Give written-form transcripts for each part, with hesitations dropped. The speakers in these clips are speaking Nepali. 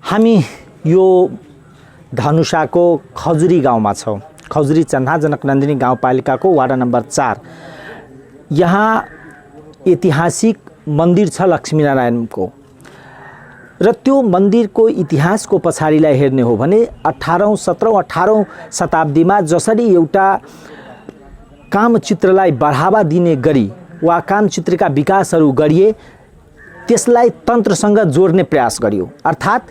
हामी यो धनुषाको खजुरी गाउँमा छौँ। खजुरी चन्हा जनकनन्दिनी गाउँपालिकाको वाडा नम्बर 4। यहाँ ऐतिहासिक मन्दिर छ लक्ष्मीनारायणको र त्यो मन्दिरको इतिहासको पछाडिलाई हेर्ने हो भने 18औं 17औं 18औं शताब्दीमा जसरी एउटा कामचित्रलाई बढावा दिने गरी वा कामचित्रका विकासहरू गरिए त्यसलाई तन्त्रसँग जोड्ने प्रयास गरियो। अर्थात्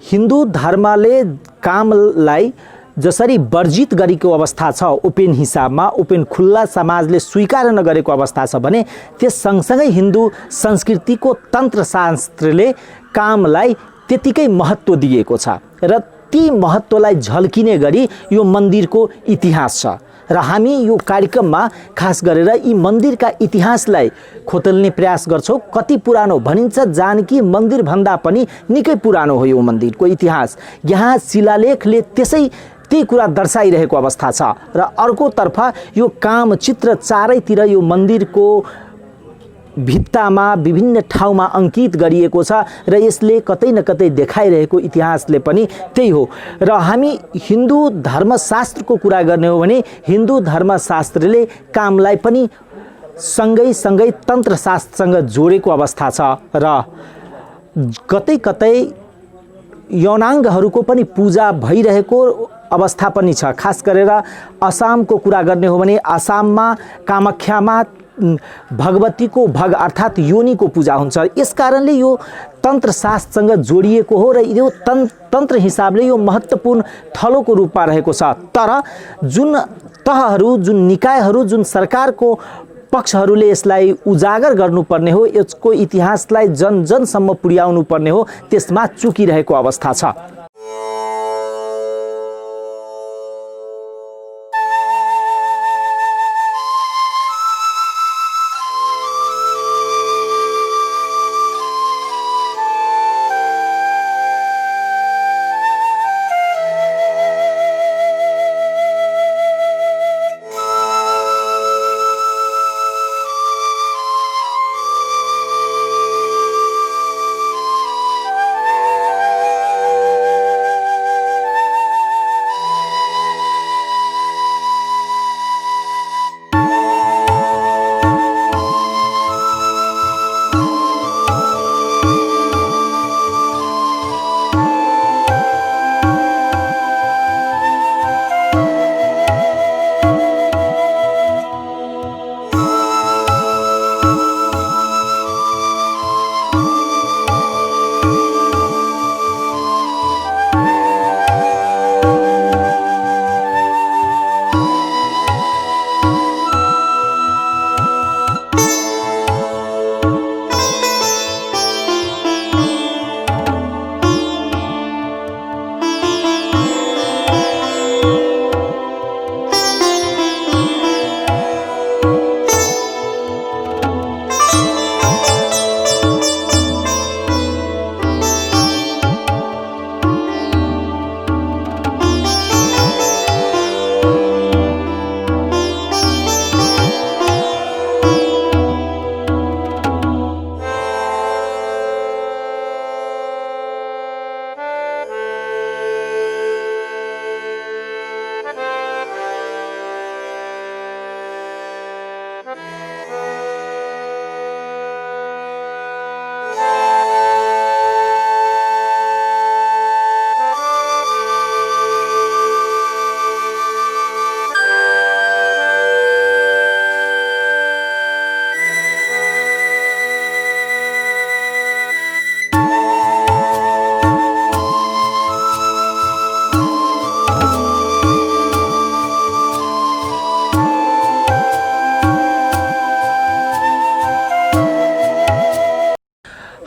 हिन्दू धर्मले कामलाई जसरी वर्जित गरेको अवस्था छ, ओपेन हिसाबमा ओपेन खुल्ला समाजले स्वीकार नगरेको अवस्था छ भने त्यस सँगसँगै हिन्दू संस्कृतिको तन्त्रशास्त्रले कामलाई त्यतिकै महत्त्व दिएको छ र ती महत्त्वलाई झल्किने गरी यो मन्दिरको इतिहास छ र हामी यो कार्यक्रममा खास गरेर यी मन्दिरका इतिहासलाई खोतल्ने प्रयास गर्छौँ। कति पुरानो भनिन्छ, जानकी मन्दिर भन्दा पनि निकै पुरानो हो यो मन्दिरको इतिहास। यहाँ शिलालेखले त्यही कुरा दर्शाइरहेको अवस्था छ र अर्कोतर्फ यो कामचित्र चारैतिर यो मन्दिरको भित्तामा विभिन्न ठाउँमा अंकित गरिएको छ र यसले कतै न कतै देखाइरहेको इतिहासले पनि त्यही हो। र हामी हिन्दू धर्मशास्त्रको कुरा गर्ने हो भने हिन्दू धर्मशास्त्रले कामलाई पनि सँगै तन्त्रशास्त्रसँग जोडेको अवस्था छ र कतै कतै यौनाङ्गहरूको पनि पूजा भइरहेको अवस्था पनि छ। खास गरेर असमको कुरा गर्ने हो भने असममा कामाख्यामा भगवतीको अर्थात् योनिको पूजा हुन्छ। यसकारणले यो तन्त्रशास्त्रसँग जोडिएको हो र यो तन्त्र हिसाबले यो महत्त्वपूर्ण थलोको रूपमा रहेको छ। तर जुन तहहरू, जुन निकायहरू, जुन सरकारको पक्षहरूले यसलाई उजागर गर्नुपर्ने हो, यसको इतिहासलाई जनजनसम्म पुर्याउनु पर्ने हो, त्यसमा चुकिरहेको अवस्था छ।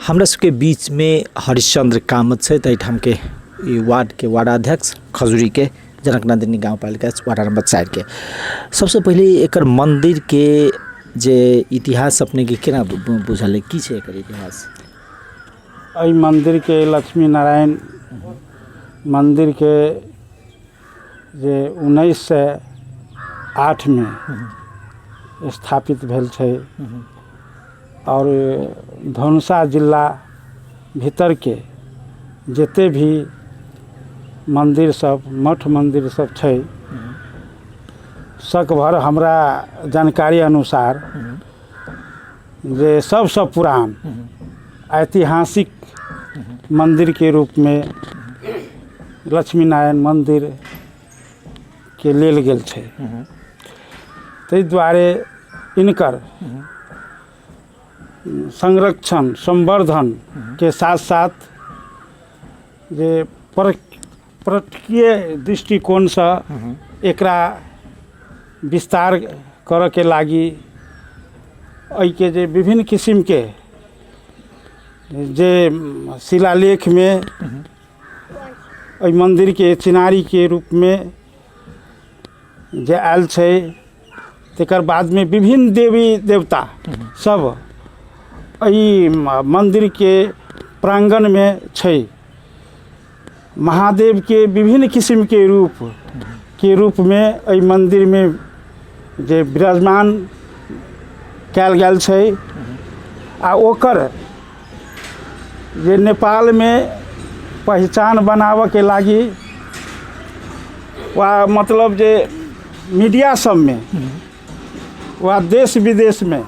हमरा सबके बीच में हरिश्चंद्र कामत है, तई ठाम के वार्ड के वार्डाध्यक्ष खजुरी के जनकनन्दिनी गाउँपालिका वार्ड नंबर 4 के। सबसे पहले एकर मंदिर के जे इतिहास अपने के केना बुझल की छे एकर इतिहास? एहि मंदिर के लक्ष्मी नारायण मंदिर के जे 1908 में स्थापित भेल छै और धनुषा जिला भीतर के जते भी मंदिर सब मठ मंदिर सब छै, सकभर हमरा जानकारी अनुसार जे सबसे पुरान ऐतिहासिक मंदिर के रूप में लक्ष्मी नारायण मंदिर के लेल गेल छै। ताहि दुआरे इनकर संरक्षण संवर्धन के साथ साथ जे पर्यटकीय दृष्टिकोण से एकरा विस्तार करऽ के लागी एहि के जे विभिन्न किस्म के जे शिलालेख में एहि मंदिर के चिनारी के रूप में जे आयल छै, तकर बाद में विभिन्न देवी देवता सब एहि मंदिर के प्रांगण में छै। महादेव के विभिन्न किस्म के रूप में एहि मंदिर में जे विराजमान कयल गेल छै, आ ओकर जे नेपाल में पहचान बनाबऽ के लागी वा मतलब जे मीडिया सब में वा देश विदेश में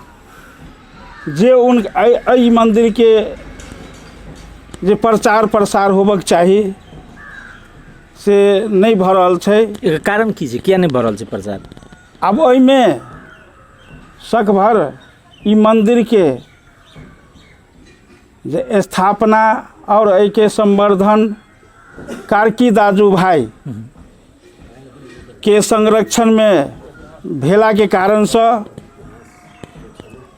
जे एहि मंदिर के जे प्रचार प्रसार होबक चाही से नहीं भऽ रहल छै। एकर कारण की छै, किया नहीं भऽ रहल छै प्रचार? अब ओहिमे सकभर ई मंदिर के जे स्थापना और एहि के संवर्धन कार्की दाजू भाई के संरक्षण में भेला के कारण से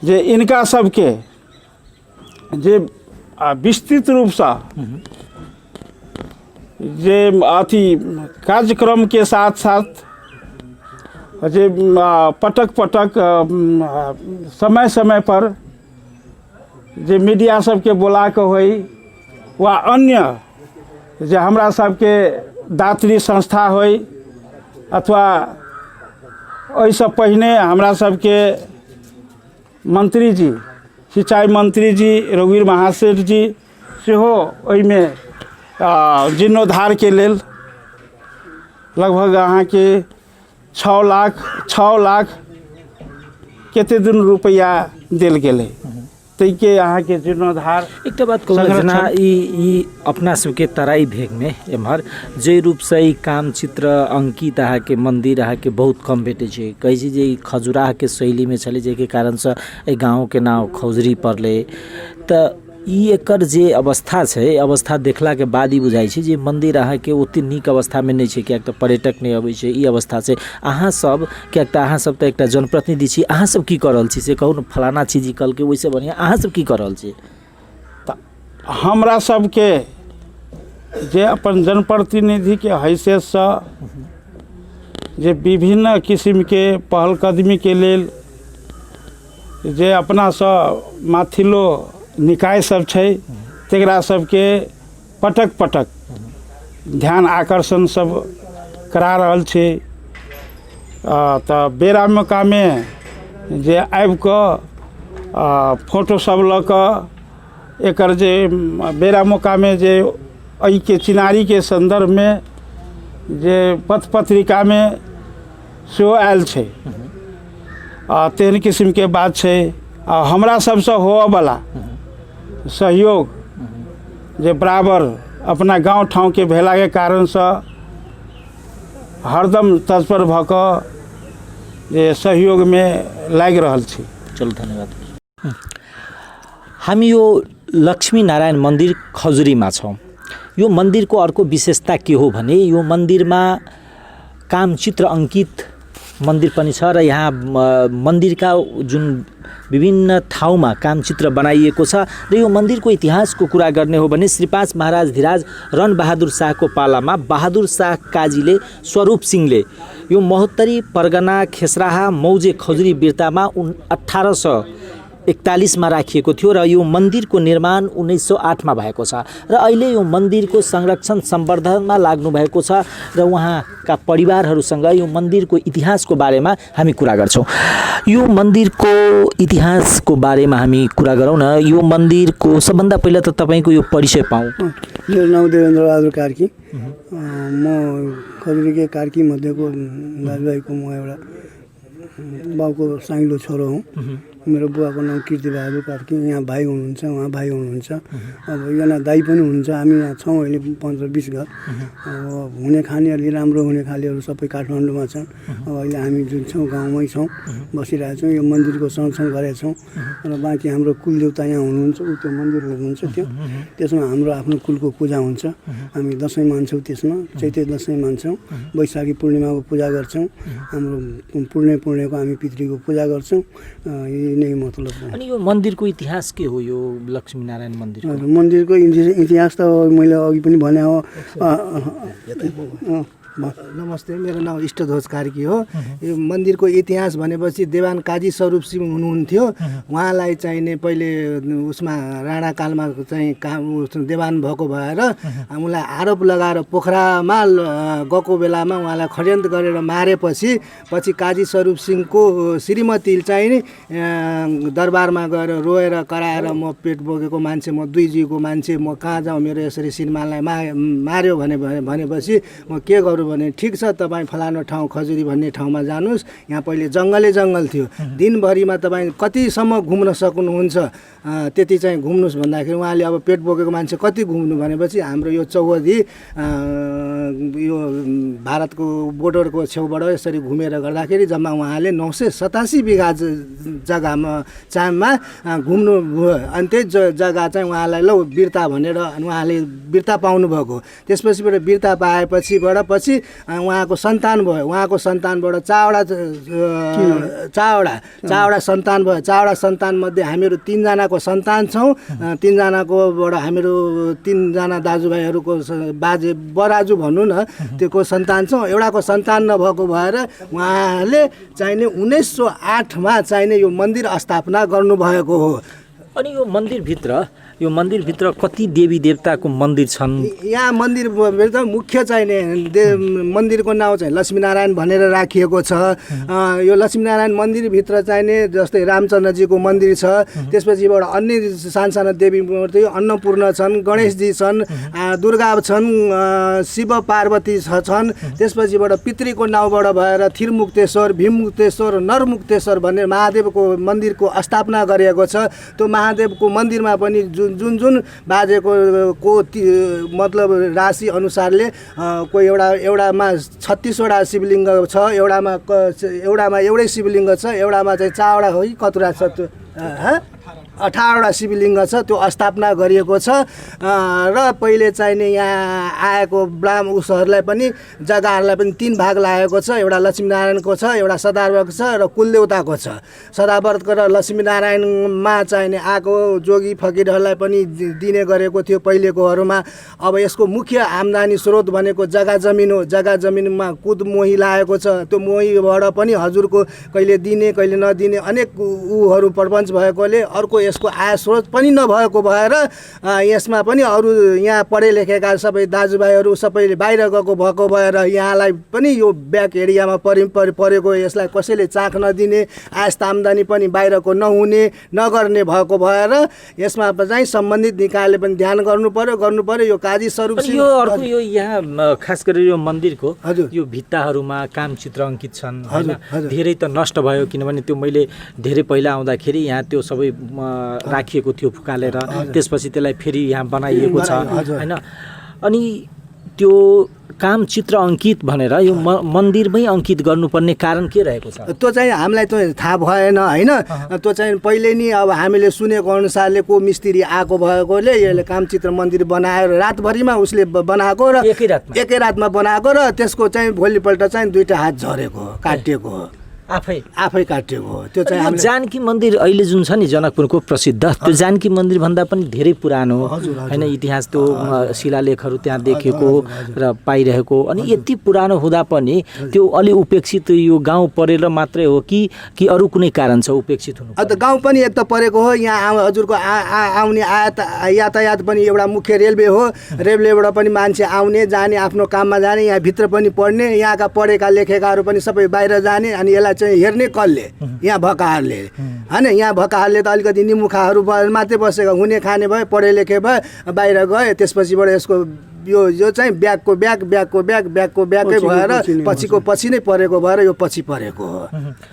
जे इनका सबके जे विस्तृत रूप से जे अथी कार्यक्रम के साथ साथ जे पटक समय समय पर जे मीडिया सबके बोला के होई वा अन्य जे हमरा सबके दात्री संस्था होई अथवा ओहिसँ पहिने हमरा सबके मंत्री जी सिंचाई मंत्री जी रघुवीर महासेठ जी सेहो ओहिमे जीर्णोद्धार के लेल लगभग अहाँ के 6 लाख कते दिन रुपया देल गेलै ताहि के अहाँ के जीर्णोद्धार। एक बात कहूँ जेना ई अपना सबके तराई भेग में एम्हर जे रूप से ई काम चित्र अंकित अहाँ के मंदिर अहाँ के बहुत कम भेटे छै। कहै छै जे खजुराह के शैली में छलै, जे के कारण से एहि गाँव के नाम खौजरी पड़लै। तऽ ई एकर जे अवस्था छै, अवस्था देखला के बाद ही बुझाई छै जे मंदिर अहाँ के ओते नीक अवस्था में नहीं छै, कियाक तऽ पर्यटक नहीं अबै छै। ई अवस्था छै अहाँ सब, कियाक तऽ अहाँ सब तऽ एकटा जनप्रतिनिधि छी, अहाँ सब की कऽ रहल छी से कहू ने। फलाना चीज ई कल के ओइसे बढ़िया अहाँ सब की कऽ रहल छी? तऽ हमरा सबके जे अपन जनप्रतिनिधि के हैसियत से जे विभिन्न किस्म के पहलकदमी के लेल जे अपना सँ माथिलो निकाय सब छै, तेकरा सबके पटक ध्यान आकर्षण सब करा रहल छै। तऽ बेरा मौका में जे आबि कऽ फोटो सब लऽ कऽ एकर जे बेरा मौका में जे एहि के चिनारी के संदर्भ में जे पत्र पत्रिका में सेहो आयल छै। तेहन किस्म के बात छै। हमरा सबसँ होअ वाला सहयोग जे बराबर अपना गांव ठाव के भेला के कारण से हरदम तत्पर भऽ कऽ जे सहयोग में लागि रहल छी। चलू धन्यवाद। हामी यो लक्ष्मी नारायण मंदिर खजुरीमा छौँ। यो मन्दिरको अर्को विशेषता के हो भने यो मन्दिरमा कामचित्र अंकित मन्दिर पनि छ र यहाँ मन्दिरका जुन विभिन्न ठाउँमा कामचित्र बनाइएको छ र यो मन्दिरको इतिहासको कुरा गर्ने हो भने श्री 5 महाराज धिराज रणबहादुर शाहको पालामा बहादुर शाह काजीले स्वरूप सिंहले यो महोत्तरी परगना खेसराहा मौजे खजुरी बिर्तामा 1800 1941 राखिएको थियो र यो मन्दिरको निर्माण 1908 मा भएको छ र अहिले यो मन्दिरको संरक्षण सम्वर्धनमा लाग्नु भएको छ र उहाँका परिवारहरूसँग यो मन्दिरको इतिहासको बारेमा हामी कुरा गर्छौँ। यो मन्दिरको इतिहासको बारेमा हामी कुरा गरौँ न। यो मन्दिरको सबभन्दा पहिला त तपाईँको यो परिचय पाऊँ। मेरो नाम देवेन्द्र बहादुर कार्की। म खजुरीकै कार्की मध्येको दाजुभाइको म एउटा बाउको साइलो छोरो हुँ। मेरो बुवाको नाम कीर्ति बहादुर कार्की। यहाँ भाइ हुनुहुन्छ, उहाँ भाइ हुनुहुन्छ। अब एकजना दाइ पनि हुनुहुन्छ। हामी यहाँ छौँ अहिले 15-20 घर। अब हुने खाने अलि राम्रो हुने खानेहरू सबै काठमाडौँमा छन्। अब अहिले हामी जुन छौँ गाउँमै छौँ, बसिरहेछौँ। यो मन्दिरको संरक्षण गरेका छौँ र बाँकी हाम्रो कुलदेवता यहाँ हुनुहुन्छ, ऊ त्यो मन्दिर हुनुहुन्छ। त्यसमा हाम्रो आफ्नो कुलको पूजा हुन्छ। हामी दसैँ मान्छौँ, त्यसमा चैते दसैँ मान्छौँ, वैशाखी पूर्णिमाको पूजा गर्छौँ। हाम्रो पूर्णेको हामी पितृको पूजा गर्छौँ। नै मतलब हो। अनि यो मन्दिरको इतिहास के हो? यो लक्ष्मीनारायण मन्दिर मन्दिरको इतिहास त मैले अघि पनि भने हो। नमस्ते, मेरो नाम इष्टध्वज कार्की हो। यो मन्दिरको इतिहास भनेपछि देवान काजी स्वरूप सिंह हुनुहुन्थ्यो। उहाँलाई चाहिने पहिले उसमा राणाकालमा चाहिँ देवान भएको भएर उनलाई आरोप लगाएर पोखरामा गएको बेलामा उहाँलाई षड्यन्त्र गरेर मारेपछि काजी स्वरूप सिंहको श्रीमती चाहिँ दरबारमा गएर रोएर कराएर म पेट बोकेको मान्छे, म 2 जीवको मान्छे, म कहाँ जाउँ, मेरो यसरी श्रीमानलाई मार्यो भनेपछि म के गरौँ भने ठिक छ, तपाईँ फलानु ठाउँ खजुरी भन्ने ठाउँमा जानुहोस्। यहाँ पहिले जङ्गल थियो। दिनभरिमा तपाईँ कतिसम्म घुम्न सक्नुहुन्छ त्यति चाहिँ घुम्नुहोस् भन्दाखेरि उहाँले अब पेट बोकेको मान्छे कति घुम्नु भनेपछि हाम्रो यो चौहदी यो भारतको बोर्डरको छेउबाट यसरी घुमेर गर्दाखेरि जम्मा उहाँले 987 बिघा जग्गामा घुम्नु भयो। अनि त्यही जग्गा चाहिँ उहाँलाई लौ बिर्ता भनेर उहाँले बिर्ता पाउनुभएको। त्यसपछिबाट बिर्ता पाएपछिबाट उहाँको सन्तान भयो। उहाँको सन्तानबाट चावडा सन्तान भयो। चावडा सन्तानमध्ये हामीहरू 3 जनाको सन्तान छौँ। 3 जनाकोबाट हामीहरू 3 जना दाजुभाइहरूको बाजे बराजु भनौँ न, त्योको सन्तान छौँ। एउटाको सन्तान नभएको भएर उहाँले चाहिने 1908 मा चाहिने यो मन्दिर स्थापना गर्नुभएको हो। अनि यो मन्दिरभित्र कति देवी देवताको मन्दिर छन्? यहाँ मन्दिर मुख्य चाहिने मन्दिरको नाउँ चाहिँ लक्ष्मीनारायण भनेर राखिएको छ। यो लक्ष्मीनारायण मन्दिरभित्र चाहिने जस्तै रामचन्द्रजीको मन्दिर छ। त्यसपछिबाट अन्य सानसाना देवी मूर्ति अन्नपूर्ण छन्, गणेशजी छन्, दुर्गा छन्, शिव पार्वती छन्। त्यसपछिबाट पितृको नाउँबाट भएर थिरमुक्तेश्वर, भीममुक्तेश्वर, नरमुक्तेश्वर भन्ने महादेवको मन्दिरको स्थापना गरिएको छ। त्यो महादेवको मन्दिरमा पनि जुन बाजेको मतलब राशि अनुसारले कोही एउटामा 36 वटा शिवलिङ्ग छ, एउटामा एउटै शिवलिङ्ग छ, एउटामा चाहिँ 4 वटा हो कि कतुरा छ, 18 वटा शिवलिङ्ग छ। त्यो स्थापना गरिएको छ र पहिले चाहिने यहाँ आएको उसहरूलाई पनि जग्गाहरूलाई पनि 3 भाग लागेको छ। एउटा लक्ष्मीनारायणको छ, एउटा सदाव्रतको छ र कुलदेवताको छ। सदाव्रतको र लक्ष्मीनारायणमा चाहिने आएको जोगी फकिरहरूलाई पनि दिने गरेको थियो पहिलेकोहरूमा। अब यसको मुख्य आम्दानी स्रोत भनेको जग्गा जमिन हो। जग्गा जमिनमा कुद मोही लागेको छ। त्यो मोहीबाट पनि हजुरको कहिले दिने कहिले नदिने अनेक उहरू प्रपञ्च भएकोले अर्को यसको आय स्रोत पनि नभएको भएर यसमा पनि अरू यहाँ पढे लेखेका सबै दाजुभाइहरू सबैले बाहिर गएको भएको भएर यहाँलाई पनि यो ब्याक एरियामा परेको, यसलाई कसैले चाख नदिने, आयस्ता आम्दानी पनि बाहिरको नहुने नगर्ने भएको भएर यसमा चाहिँ सम्बन्धित निकायले पनि ध्यान गर्नु पर्यो। यो काजी स्वरूप सिंह यो अर्को यो यहाँ खास गरेर यो मन्दिरको यो भित्ताहरूमा काम चित्र अङ्कित छन् हैन? धेरै त नष्ट भयो किनभने त्यो मैले धेरै पहिला आउँदाखेरि यहाँ त्यो सबै राखिएको थियो फुकालेर, त्यसपछि त्यसलाई फेरि यहाँ बनाइएको छ हैन? अनि त्यो काम चित्र अङ्कित भनेर यो मन्दिरमै अङ्कित गर्नुपर्ने कारण के रहेको छ? त्यो चाहिँ हामीलाई त थाहा भएन हैन? त्यो चाहिँ पहिले नि अब हामीले सुनेको अनुसारले को मिस्त्री आएको भएकोले यसले कामचित्र मन्दिर बनाएर रातभरिमा उसले बनाएको र एकै रातमा बनाएको र त्यसको चाहिँ भोलिपल्ट चाहिँ 2टा हात झरेको, काटिएको हो। आफै काटिएको हो। त्यो चाहिँ यो जानकी मन्दिर अहिले जुन छ नि जनकपुरको प्रसिद्ध, त्यो जानकी मन्दिर भन्दा पनि धेरै पुरानो होइन, इतिहास त्यो शिलालेखहरू त्यहाँ देखिएको र पाइरहेको, अनि यति पुरानो हुँदा पनि त्यो अलि उपेक्षित यो गाउँ परेर मात्रै हो कि अरू कुनै कारण छ उपेक्षित हुनु? अब त गाउँ पनि एक त परेको हो, यहाँ हजुरको आउने यातायात पनि एउटा मुख्य रेलवे हो, रेलवेबाट पनि मान्छे आउने जाने आफ्नो काममा जाने, यहाँ भित्र पनि पढ्ने, यहाँका पढेका लेखेकाहरू पनि सबै बाहिर जाने, अनि यसलाई चाहिँ हेर्ने कसले? यहाँ भएकाहरूले होइन। यहाँ भएकाहरूले त अलिकति निमुखाहरू मात्रै बसेका, हुने खाने भए, पढे लेखे भए, बाहिर गए, त्यसपछिबाट यसको यो चाहिँ ब्यागको ब्यागै भएर पछिको पछि नै परेको भएर यो पछि परेको हो।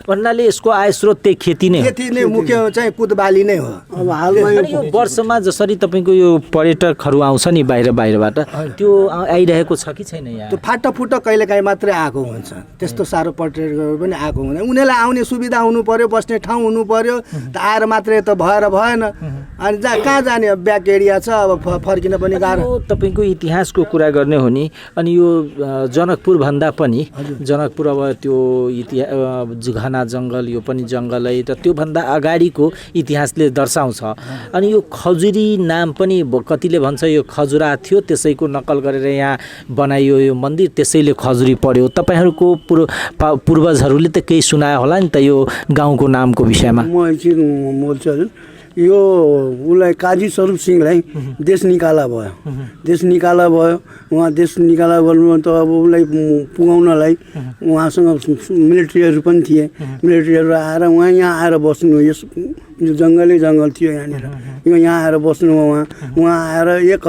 भन्नाले यसको आय स्रोत त्यही खेती नै मुख्य चाहिँ कुदबाली नै हो। अब हालमा यो वर्षमा जसरी तपाईँको यो पर्यटकहरू आउँछ नि बाहिरबाट, त्यो आइरहेको छ कि छैन? यहाँ त्यो फाटाफुट्टा कहिलेकाहीँ मात्रै आएको हुन्छ, त्यस्तो साह्रो पर्यटकहरू पनि आएको हुँदैन। उनीहरूलाई आउने सुविधा हुनु पर्यो, बस्ने ठाउँ हुनु पर्यो, त आएर मात्रै त भएन। अनि कहाँ जाने? ब्याक एरिया छ, अब फर्किन पनि गाह्रो। तपाईँको इतिहासको कुरा गर्ने हो नि, अनि यो जनकपुर भन्दा पनि जनकपुर अब त्यो घना जङ्गल, यो पनि जङ्गलै, त त्योभन्दा अगाडिको इतिहासले दर्शाउँछ। अनि यो खजुरी नाम पनि कतिले भन्छ यो खजुरा थियो, त्यसैको नक्कल गरेर यहाँ बनाइयो यो मन्दिर, त्यसैले खजुरी पर्यो। तपाईँहरूको पूर्वजहरूले त केही सुनायो होला नि त यो गाउँको नामको विषयमा? म एकछिन बोल्छु हजुर। यो उसलाई काजी स्वरूप सिंहलाई देश निकाला भयो। उहाँ देश निकाला गर्नु त अब उसलाई पुगाउनलाई उहाँसँग मिलिट्रीहरू पनि थिए। मिलिट्रीहरू आएर उहाँ यहाँ आएर बस्नु, यस जङ्गल थियो यहाँनिर, यहाँ आएर बस्नुभयो। उहाँ आएर एक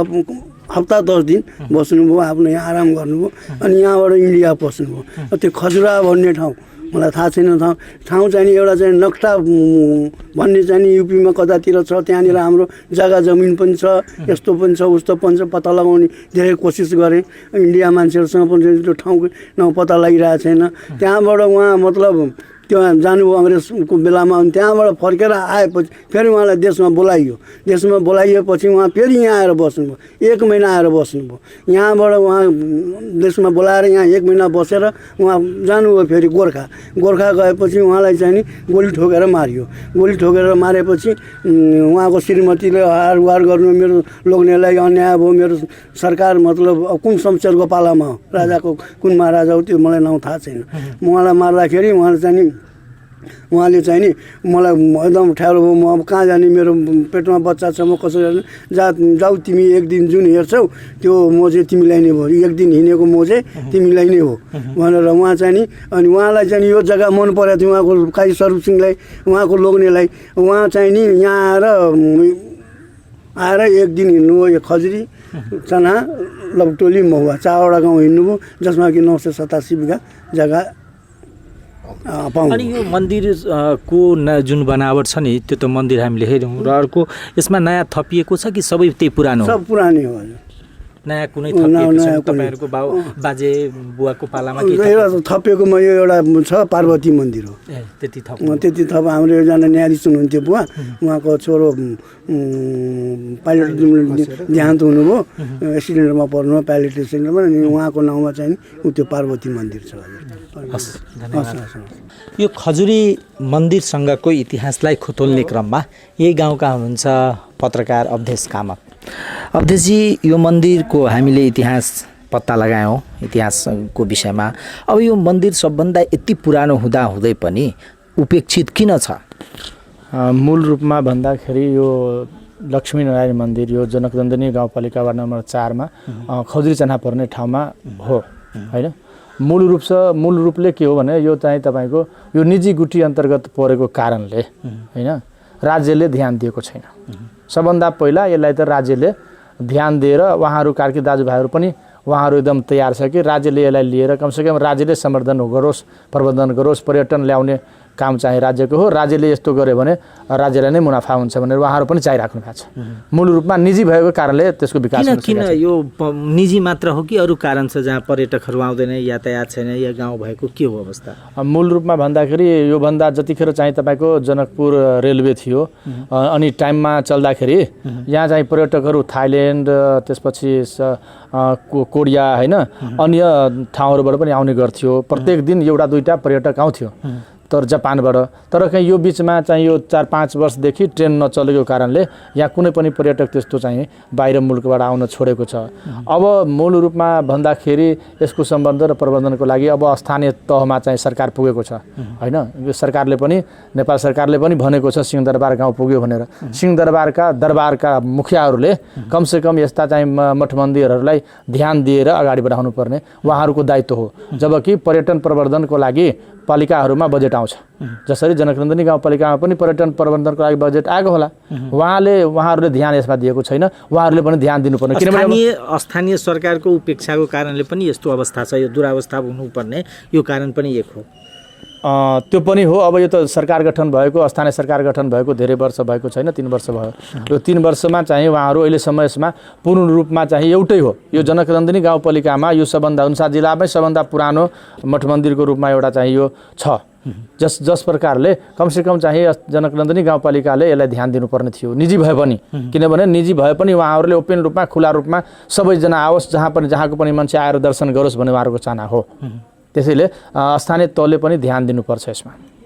हप्ता 10 दिन बस्नुभयो, आफ्नो यहाँ आराम गर्नुभयो, अनि यहाँबाट इन्डिया पस्नुभयो। त्यो खजुरा भन्ने ठाउँ मलाई थाहा छैन। ठाउँ चाहिँ नि एउटा चाहिँ नक्टा भन्ने चाहिँ नि युपीमा कतातिर छ, त्यहाँनिर हाम्रो जग्गा जमिन पनि छ, यस्तो पनि छ उस्तो पनि छ, पत्ता लगाउने धेरै कोसिस गरेँ। इन्डिया मान्छेहरूसँग पनि त्यो ठाउँको नाउँ पत्ता लागिरहेको छैन। त्यहाँबाट उहाँ मतलब त्यो जानुभयो अङ्ग्रेजको बेलामा, अनि त्यहाँबाट फर्केर आएपछि फेरि उहाँलाई देशमा बोलाइएपछि उहाँ फेरि यहाँ आएर बस्नुभयो, 1 महिना आएर बस्नुभयो। यहाँबाट उहाँ देशमा बोलाएर यहाँ 1 महिना बसेर उहाँ जानुभयो फेरि गोर्खा गएपछि उहाँलाई चाहिँ नि गोली ठोकेर मारेपछि उहाँको श्रीमतीले हारगुहार गर्नु, मेरो लोग्नेलाई अन्याय भयो, मेरो सरकार मतलब कुन शमशेरको पालामा हो, राजाको कुन महाराजा हो त्यो मलाई नाउँ थाहा छैन। उहाँलाई मार्दाखेरि उहाँले चाहिँ नि मलाई एकदम ठ्यारो भयो। म अब कहाँ जाने, मेरो पेटमा बच्चा छ, म कसरी जाऊ, तिमी एक दिन जुन हेर्छौ त्यो मोजे तिमीलाई नै भयो, एक दिन हिँडेको मोजे तिमीलाई नै हो भनेर उहाँ चाहिँ नि, अनि उहाँलाई चाहिँ यो जग्गा मन परेको थियो उहाँको काजी स्वरूप सिंहलाई, उहाँको लोग्नेलाई। उहाँ चाहिँ नि यहाँ आएर एक दिन हिँड्नुभयो, यो खजुरी, चना, लपटोली, महुवा 4वटा गाउँ हिँड्नुभयो, जसमा कि 987 बिघा जग्गा। अनि यो मन्दिरको जुन बनावट छ नि, त्यो त मन्दिर हामीले हेऱ्यौँ, र अर्को यसमा नयाँ थपिएको छ कि सबै त्यही पुरानो? सब पुरानै हो हजुर। नयाँ कुनै थपिएको छ? तपाईँहरूको बाजे बुवाको पालामा थपिएकोमा यो एउटा छ, पार्वती मन्दिर हो। त्यति थप हाम्रो एकजना न्यायाधीश हुनुहुन्थ्यो बुवा, उहाँको छोरो पाइलट देहान्त हुनुभयो, एक्सिडेन्टमा पर्नुभयो पाइलट एक्सिडेन्टमा, अनि उहाँको नाउँमा चाहिँ त्यो पार्वती मन्दिर छ। यो खजुरी मन्दिरसँगको इतिहासलाई खोतल्ने क्रममा यही गाउँका हुनुहुन्छ पत्रकार अवधेश कामत। अवधेशजी, यो मन्दिरको हामीले इतिहास पत्ता लगायौँ, इतिहासको विषयमा। अब यो मन्दिर सबभन्दा यति पुरानो हुँदै पनि उपेक्षित किन छ? मूल रूपमा भन्दाखेरि यो लक्ष्मीनारायण मन्दिर यो जनकदन्दनी गाउँपालिका वार्ड नम्बर 4 मा खजुरी चन्हा पर्ने ठाउँमा हो होइन। मूल रूपले के हो भने यो चाहिँ तपाईँको यो निजी गुटी अन्तर्गत परेको कारणले होइन, राज्यले ध्यान दिएको छैन। सबभन्दा पहिला यसलाई त राज्यले ध्यान दिएर उहाँहरू कार्की दाजुभाइहरू पनि उहाँहरू एकदम तयार छ कि राज्यले यसलाई लिएर कमसेकम राज्यले समर्थन गरोस्, प्रबन्धन गरोस्, पर्यटन ल्याउने काम चाहिँ राज्यको हो, राज्यले यस्तो गर्यो भने राज्यलाई नै मुनाफा हुन्छ भनेर उहाँहरू पनि चाहिराख्नु भएको छ। मूल रूपमा निजी भएको कारणले त्यसको विकास किन यो निजी मात्र हो कि अरू कारण छ जहाँ पर्यटकहरू आउँदैन, यातायात छैन, या गाउँ भएको के हो अवस्था? मूल रूपमा भन्दाखेरि योभन्दा जतिखेर चाहिँ तपाईँको जनकपुर रेलवे थियो अनि टाइममा चल्दाखेरि यहाँ चाहिँ पर्यटकहरू थाइल्यान्ड, त्यसपछि कोरिया होइन, अन्य ठाउँहरूबाट पनि आउने गर्थ्यो। प्रत्येक दिन एउटा दुईटा पर्यटक आउँथ्यो। तर जापानबाट तर कहीँ यो बिचमा चाहिँ यो 4-5 वर्षदेखि ट्रेन नचलेको कारणले यहाँ कुनै पनि पर्यटक त्यस्तो चाहिँ बाहिर मुलुकबाट आउन छोडेको छ। अब मूल रूपमा भन्दाखेरि यसको सम्बन्ध र प्रबन्धनको लागि अब स्थानीय तहमा चाहिँ सरकार पुगेको छ हैन। यो सरकारले पनि नेपाल सरकारले पनि भनेको छ सिंहदरबार गाउँ पुग्यो भनेर। सिंहदरबारका मुखियाहरूले कमसेकम यस्ता चाहिँ मठ मन्दिरहरूलाई ध्यान दिएर अगाडि बढाउनु पर्ने उहाँहरूको दायित्व हो। जबकि पर्यटन प्रवर्धनको लागि पालिकाहरूमा बजेट आउँछ, जसरी जनकनन्दनी गाउँपालिकामा पनि पर्यटन प्रबन्धनको लागि बजेट आएको होला, उहाँहरूले ध्यान यसमा दिएको छैन। उहाँहरूले पनि ध्यान दिनुपर्ने, किनभने स्थानीय सरकारको उपेक्षाको कारणले पनि यस्तो अवस्था छ। यो दुरावस्था हुनुपर्ने यो कारण पनि एक हो। त्यो पनि हो। अब यो त सरकार गठन भएको, स्थानीय सरकार गठन भएको धेरै वर्ष भएको छैन, 3 वर्ष भयो। यो 3 वर्षमा चाहिँ उहाँहरू अहिलेसम्म यसमा पूर्ण रूपमा चाहिँ एउटै हो। यो जनकनन्दनी गाउँपालिकामा यो सबभन्दा अनुसार जिल्लामै सबभन्दा पुरानो मठ मन्दिरको रूपमा एउटा चाहिँ यो छ। जस प्रकारले कमसेकम चाहिँ जनकनन्दनी गाउँपालिकाले यसलाई ध्यान दिनुपर्ने थियो, निजी भए पनि। किनभने निजी भए पनि उहाँहरूले ओपन रूपमा खुला रूपमा सबैजना आओस्, जहाँको पनि मान्छे आएर दर्शन गरोस् भन्ने उहाँहरूको चाहना हो। त्यसैले स्थानीय तहले पनि ध्यान दिनुपर्छ यसमा।